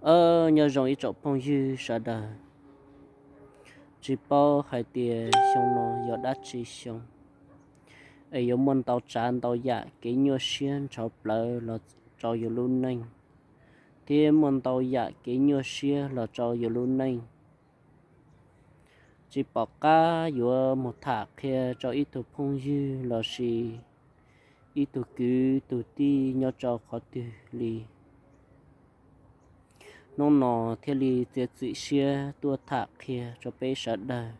Aws, nyob zoo ib tsoom phooj ywg sawv daws. Tsis paub hais tias xyoo no yog dab tsi xyoo, es yuav muaj ntau tsav ntau yam kev nyuaj siab ntshauv plawv los rau yus lub neej, thiab muaj ntau yam kev nyuaj siab los rau yus lub neej. Tsis pom qab yuav mus tham qhia rau ib tug phooj ywg lossis ib tug kwv tug tij nyob rau qhov twg li. Hnub no thiaj li txiav txim siab tuaj tham qhia rau peb sawv daws,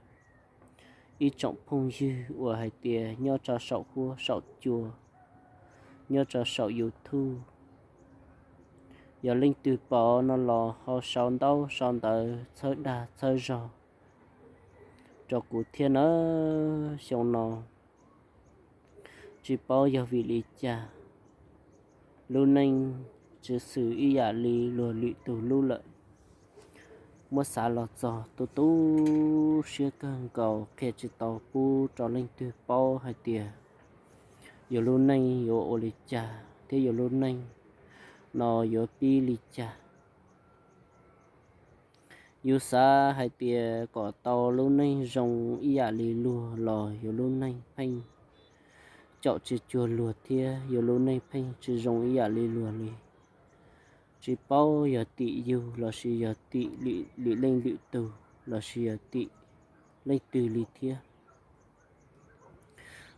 ib tsoom phooj ywg uas hais tias nyob rau saum huab saum cua, nyob rau saum YouTube. Yog leej twg pom no los ho sau ntaub sau ntawv txhawb dag txhawb zog rau kuv thiab nawb. Xyoo no tsis paub yog vim li cas, lub neej tsis xws ib yam li luag lwm tus lub lawm. Muab xav los txog tu tu siab kawg nkaus, qhia tsis tau pub rau leej twg paub hais tias yus lub neej yuav ua li cas thiab yus lub neej no yuav pib li cas. Yus xav hais tias kom tau lub neej zoo ib yam li luag los yus lub neej pheej caum tsis cuag luag thiab yus lub neej pheej tsis zoo ib yam li luag li. Tsis paub yog tim yus lossis yog tim lwm leej lwm tus lossis yog tim leej twg li thiab.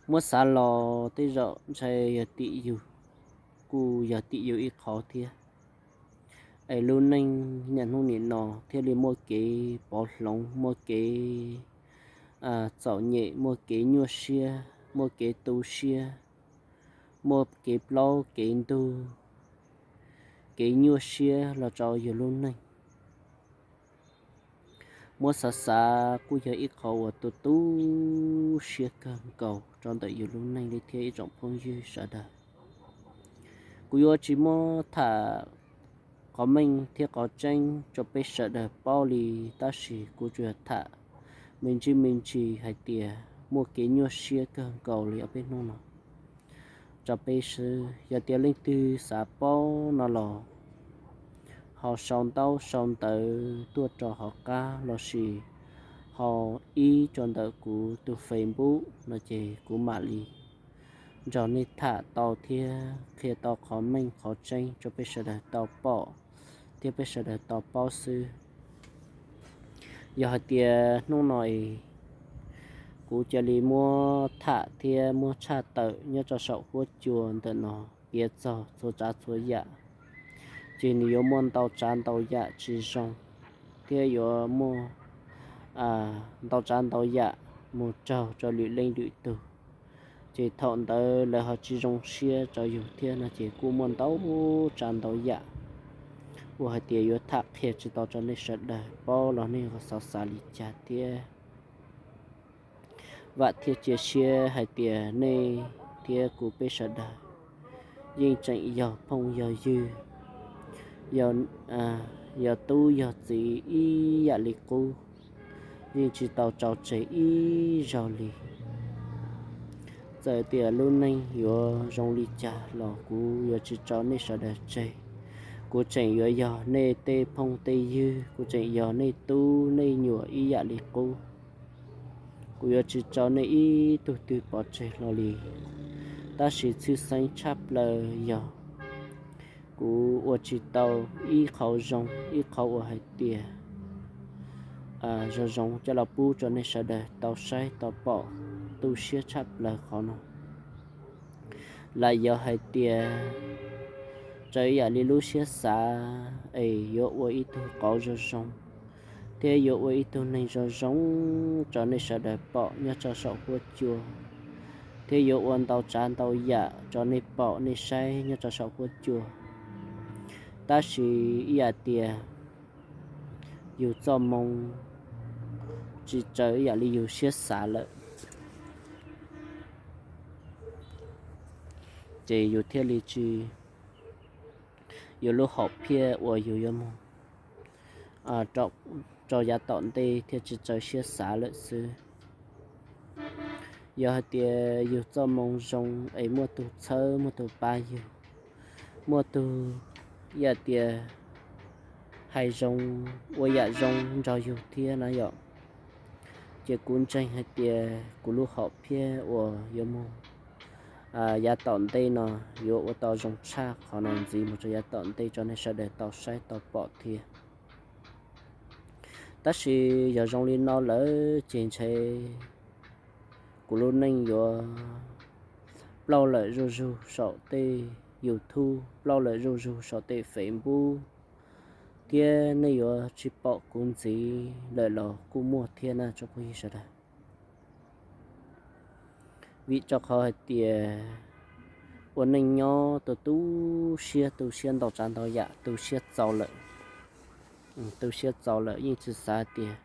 Muab xav los tej zaum ntshai yog tim yus, kuj yog tim yus ib qho thiab. Es lub neej niaj hnub nim no thiaj li muaj kev pov hloov, muaj kev txom nyem, muaj kev nyuaj siab, muaj kev tu siab, muaj kev plaub kev ntug, kev nyuaj siab los rau yus lub neej. Muab xav xav kuj yog ib qho uas tu tu siab kawg nkaus rau ntawm yus lub neej li thiab ib tsoom phooj ywg sawv daws. Kuv yuav tsis muab tham qhov meej thiab qhov tseeb rau peb sawv daws paub li, tab sis kuv tsuas yog tham me ntsis me ntsis hais tias muaj kev nyuaj siab kawg nkaus li ob peb hnub no rau peb xwb. Yog tias leej twg xav paub no los ho sau ntaub sau ntawv tuaj rau hauv qab lossis ho ib rau ntawm kuv tus Facebook no ces kuv mam li nrog nej tham tau thiab qhia tau qhov meej qhov tseeb rau peb sawv daws tau pom thiab peb sawv daws tau paub xwb. Yog hais tias hnub no es kuv cia li muab tham thiab muab tshaj tawm nyob rau saum huab cua ntawm no piav txog txhua tsav txhua yam, ces nws yuav muaj ntau tsav ntau yam tsis zoo, thiab yuav muaj ntau tsav ntau yam mus raug rau lwm leej lwm tus, ces thaum ntawd lawv ho tsis zoo siab rau yus thiab no ces kuj muaj ntau tsav ntau yam uas hais tias yuav tham qhia tsis tau rau nej sawv daws paub los nej xav xav li cas thiab. Vam thiab cia siab hais tias nej thiab kuv peb sawv daws yeej tseem yog phooj yog ywg, yog tub yog txiv ib yam li qub, yeej tsis tau rau tseg ib zaug li. Txawm tias lub neej yuav zoo li cas los kuv yuav tsis rau nej sawv daws tseg. Kuv tseem yuav yog nej tej phooj tej ywg, kuv tseem yog nej tub nej nyuam ib yam li qub. Kuv yuav tsis rau nej ib tug twg pov tseg hlo li. Tab sis tshwj xeeb tshaj plaws yog kuv ua tsis tau ib qhov zoo, ib qhov uas hais tias zoo zoo coj los pub rau nej sawv daws tau saib tau pom tu siab tshaj plaws qhov no. Lam yog hais tias raws ib yam li lub siab xav es yuav ua ib tug qauv zoo zoo, thiab yuav ua ib tug neeg zoo zoo rau nej sawv daws pom nyob rau saum huab cua, thiab yuav ua ntau tsav ntau yam rau nej pom nej saib nyob rau saum huab cua. Tab sis ib yam tias yus txoj moo tsis raws ib yam li yus siab xav lawm, ces yus thiaj li tsis, yus lub hom phiaj uas yus yuav mus rau yav tom ntej thiaj tsis raws siab xav lawm xwb. Yog hais tias yus txoj moo zoo es muaj tus txhawb muaj tus pab yus, muaj tus ib yam tias hais zoo, ua yam zoo nrog yus thiab na yom. Ces kuv ntseeg hais tias kuv lub hom phiaj uas yuav mus yav tom ntej no yuav ua tau zoo tshaj qhov no ntxiv mus rau yav tom ntej rau nej sawv daws tau saib tau pom thiab. Tab sis yog zoo li no lawm ces ntshe kuv lub neej yuav plauj lawm zuj zus saum tej YouTube, plauj lawm zuj zus saum tej Facebook, thiab nej yuav tsis pom kuv ntxiv lawm los kuj muaj thiab na tsoom phooj ywg sawv daws. Vim rau qhov hais tias ua neej nyob tu tu siab, tu siab ntau tsav ntau yam, tu siab txaus lawm. Tu siab txaus lawm yeej tsis xav hais tias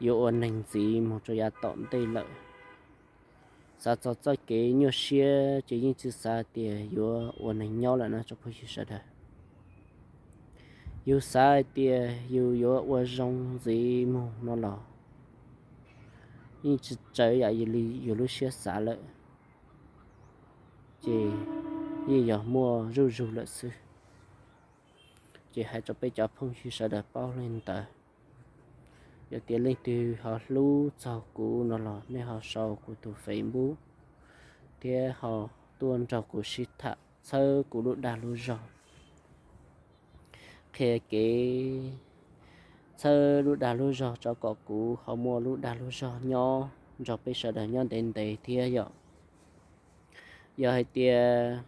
yuav ua neeg ntxiv mus rau yav tom ntej lawm. Xav txog txoj kev nyuaj siab ces yeej tsis xav hais tias yuav ua neeg nyob lawm na tsoom phooj ywg sawv daws. Yus xav hais tias yus yuav ua zoo ntxiv mus no los yeej tsis txawv yam li yus lub siab xav lawm, ces yeej yog muaj zuj zus lawm xwb. Ces hais rau peb cov phooj ywg sawv daws paub li ntawd. Yog tias leej twg ho hlub txog kuv no los nej ho sau kuv tus Facebook thiab ho tuaj nrog kuv sib tham txhawb kuv lub dag lub zog, qhia kev txhawb lub dag lub zog rau kom kuv ho muaj lub dag lub zog nyob nrog peb sawv daws nyob ntev ntev thiab yom. Yog hais tias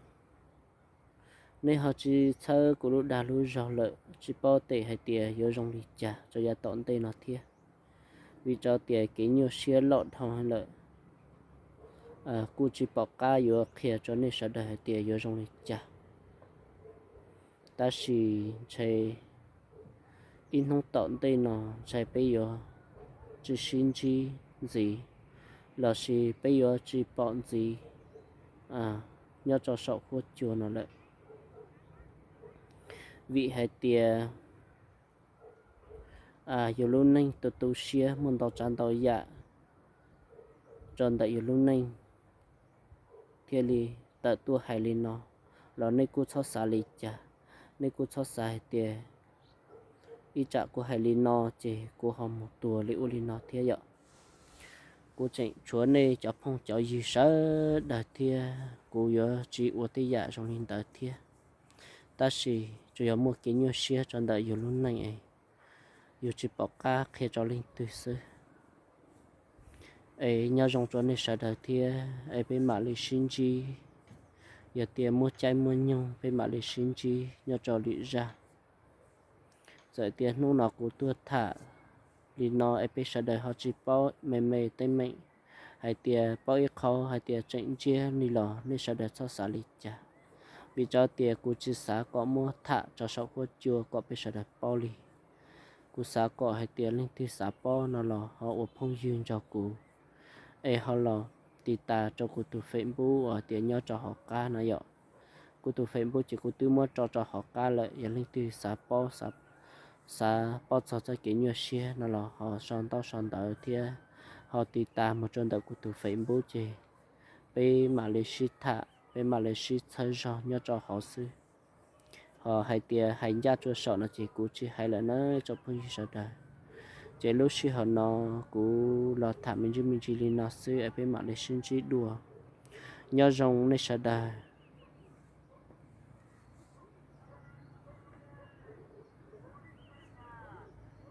nej ho tsis txhawb kuv lub dag lub zog lawm, tsis paub tem hais tias yuav zoo li cas rau yav tom ntej no thiab. Vim rau tias kev nyuaj siab loj dhau lawm, kuj tsis pom qab yuav qhia rau nej sawv daws hais tias yuav zoo li cas. Tab sis ntshe ib hnub tom ntej no ntshe peb yuav tsis sib ntsib ntxiv, lossis peb yuav tsis pom ntxiv nyob rau saum huab cua no lawm. Vim hais tias yus lub neej tu tu siab muaj ntau tsav ntau yam rau ntawm yus lub neej thiaj li tawm tuaj hais li no, los nej kuj txhob xav li cas. Nej kuj txhob xav hais tias ib tsam kuv hais li no ces kuv ho mus tuag li ub li no thiab yom. Kuv tseem tshuav nej cov phooj cov ywg sawv daws thiab kuv yuav tsis ua tej yam zoo li ntawd thiab. Tab sis tsuas yog muaj kev nyuaj siab rau ntawm yus lub neej es yus tsis pom qab qhia rau leej twg xwb. Es nyob zoo rau nej sawv daws thiab es peb mam li sib ntsib. Yog tias muaj caij muaj nyoog peb mam li sib ntsib nyob rau lwm zaj. Txawm tias hnub no kuv tuaj tham li no es peb sawv daws ho tsis paub me me teeb meem, hais tias paub ib qho hais tias tseem ntsiag li los nej sawv daws txhob xav li cas. Vim rau tias kuv tsis xav kom muab tham rau saum huab cua kom peb sawv daws paub li. Kuv xav kom hais tias leej twg xav paub no los ho ua phooj ywg nrog kuv, es ho los tiv tas rau kuv tus Facebook uas tias nyob rau hauv qab no yom. Kuv tus Facebook ces kuv twb muab tso rau hauv qab lawm, yog leej twg xav paub, xav paub txog txoj kev nyuaj siab no los ho sau ntaub sau ntawv thiab ho tiv tas mus rau ntawm kuv tus Facebook ces peb mam li sib tham, peb mam li sib txhawb zog nyob rau hauv xwb. Ho hais tias hais ncaj rua saum no ces kuv tsis hais lawm na tsoom phooj ywg sawv daws. Ces lub sij hawm no kuv los tham me ntsis me ntsis li no xwb es peb mam li sib ntsib dua. Nyob zoo nej sawv daws,